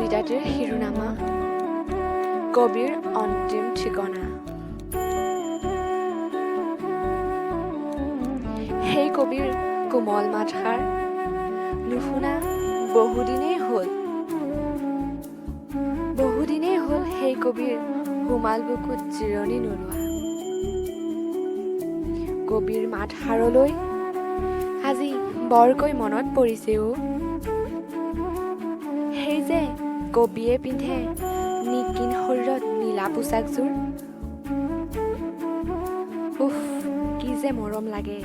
কবিতাটিৰ শিৰোনামা কবিৰ অন্তিম ঠিকনা। সেই কবিৰ কোমল মাতষাৰ নুশুনা বহুদিনেই হ'ল, বহুদিনেই হ'ল সেই কবিৰ সোমাল বুকুত জিৰণি নোলোৱা। কবিৰ মাতষাৰলৈ আজি বৰকৈ মনত পৰিছে অ'। সেই যে কবিয়ে পিন্ধে নিকিন শৰীৰত নীলা পোচাকযোৰ, উফ কি যে মৰম লাগে।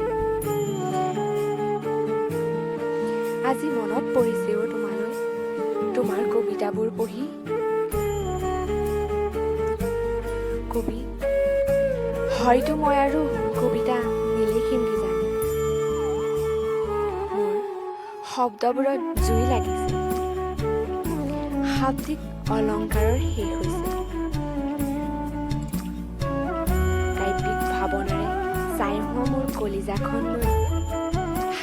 আজি মনত পৰিছে অ' তোমালৈ, তোমাৰ কবিতাবোৰ পঢ়ি। কবি, হয়তো মই আৰু কবিতা নিলিখিম কিজানি। মোৰ শব্দবোৰত জুই লাগিছে, শাব্দিক অলংকাৰৰ শেষ হৈছে। কাব্যিক ভাৱনাৰে ছাই হোৱা মোৰ কলিজাখন লৈ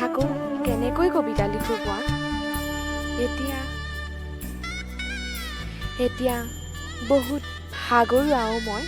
আকৌ কেনেকৈ কবিতা লিখোঁ কোৱা? এতিয়া এতিয়া বহুত ভাগৰুৱাও মই।